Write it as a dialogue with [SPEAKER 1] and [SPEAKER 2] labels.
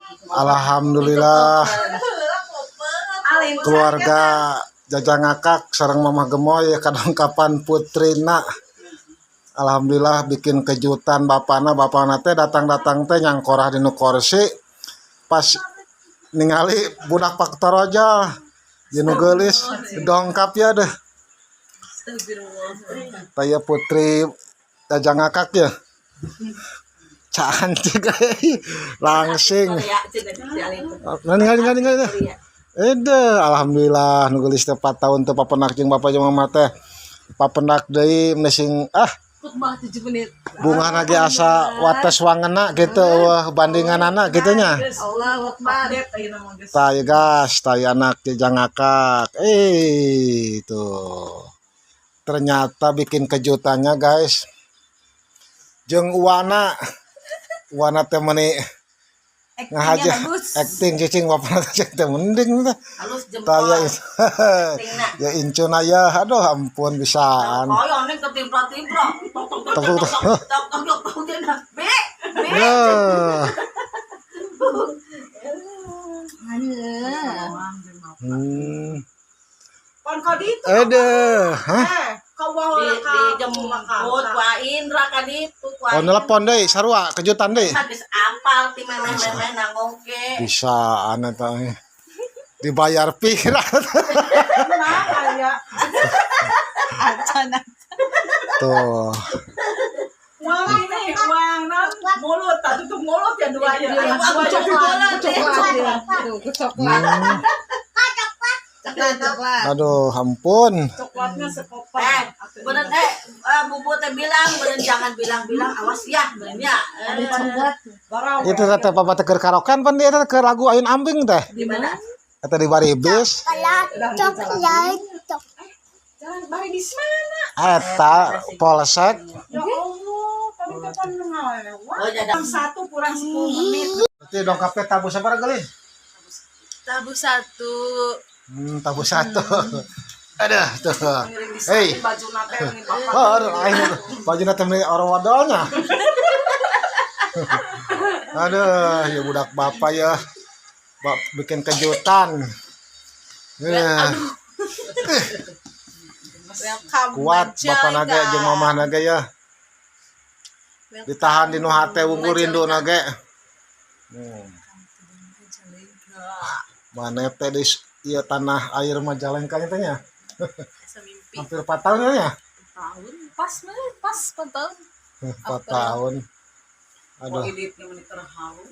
[SPEAKER 1] Alhamdulillah, keluarga Jajang Ngakak sareng Mamah Gemoy kadongkapan putrina. Alhamdulillah, bikin kejutan bapana. Bapana teh datang-datang teh nyangkorah dinu kursi, pas ningali budak Pak Toroja nu geulis dongkap ya deh. Taya putri Jajang Ngakak ya, cantik euy. Langsing. Nah, ningali ningali ningali. Ede, alhamdulillah nu geulis teh 4 tahun teu papendak jeung bapak jeung mama teh. Papendak deui sing ah.
[SPEAKER 2] Khutbah 7 menit.
[SPEAKER 1] Bunga lagi asa wates wangena gitu, wah, bandinganana gitu nya.
[SPEAKER 2] Allahu Akbar.
[SPEAKER 1] Tah ya gas, tah ya anak Jajang Ngakak. Eh, itu. Ternyata bikin kejutannya, guys. Jeung Uwana. Uwana teh meuni ngahaja
[SPEAKER 2] bagus.
[SPEAKER 1] Acting cicing bapak teh teh mending teh.
[SPEAKER 3] Halus jempol.
[SPEAKER 1] Tah ya, ya incuna ya, aduh ampun bisaan.
[SPEAKER 3] Koyo neng ketimpra-timpra. Tok tok tok
[SPEAKER 1] Tok,
[SPEAKER 3] tok
[SPEAKER 1] tok,
[SPEAKER 3] tok tok tok tok tok tok. B B.
[SPEAKER 1] Ya.
[SPEAKER 2] Aduh.
[SPEAKER 4] Pon kau di itu.
[SPEAKER 1] Ede, hah?
[SPEAKER 4] Eh, kau bawa
[SPEAKER 3] Di
[SPEAKER 4] ke
[SPEAKER 3] dijemput ku Indra ka ditu ku.
[SPEAKER 1] Oh, nelpon deui, sarua kejutan deui.
[SPEAKER 3] Geus apal ti memeh-memeh nangoke.
[SPEAKER 1] Bisa aneh teh. Dibayar pira?
[SPEAKER 4] Nah, kayak
[SPEAKER 2] Acan.
[SPEAKER 1] Tuh.
[SPEAKER 4] Uang ini, uang non mulut, tak tutup mulut ya dua ya.
[SPEAKER 2] Iya,
[SPEAKER 4] Dua ya.
[SPEAKER 2] coklat, coklat ya. Tuh, coklat. Coklat, coklat.
[SPEAKER 1] Aduh, ampun.
[SPEAKER 4] Coklatnya sekoper.
[SPEAKER 3] Eh, bener eh, eh bubu teh bilang, bener jangan bilang-bilang, awas ya, bener ya.
[SPEAKER 2] Ada coklat.
[SPEAKER 4] Barang.
[SPEAKER 1] Itu teh papa teh keur karaokean pan dia teh keur lagu Ayun Ambing teh.
[SPEAKER 3] Di mana?
[SPEAKER 1] Eta di Baribis.
[SPEAKER 5] Coklat,
[SPEAKER 4] Jangan bari di mana?
[SPEAKER 1] Eta polsek.
[SPEAKER 4] Ya Allah, tadi kapan ngalewat?
[SPEAKER 3] Oh, jadi
[SPEAKER 4] Jam 1 kurang 10 menit.
[SPEAKER 1] Berarti dongkapnya tabuh sabaraha geulis?
[SPEAKER 2] Tabuh 1.
[SPEAKER 1] Tabuh 1. Aduh, tuh.
[SPEAKER 4] Ngiring di
[SPEAKER 1] Hey.
[SPEAKER 4] baju nate ini bapak.
[SPEAKER 1] Oh, aduh, aing baju teh meuni orang wadolnya. Aduh, ya budak bapak ya. Bap bikin kejutan. Ya,
[SPEAKER 2] Welcome.
[SPEAKER 1] Kuat bapak naga jeung mamah naga ya. Ditahan di nu hate wungkul rindu naga. Mana teh di ieu tanah air Majalengka teh nya.
[SPEAKER 2] Mimpi.
[SPEAKER 1] Hampir 4 tahun ya.
[SPEAKER 2] Tahun pas mana? Pas 4 tahun.
[SPEAKER 1] 4 tahun. Aduh.
[SPEAKER 4] Editnya menit terharu.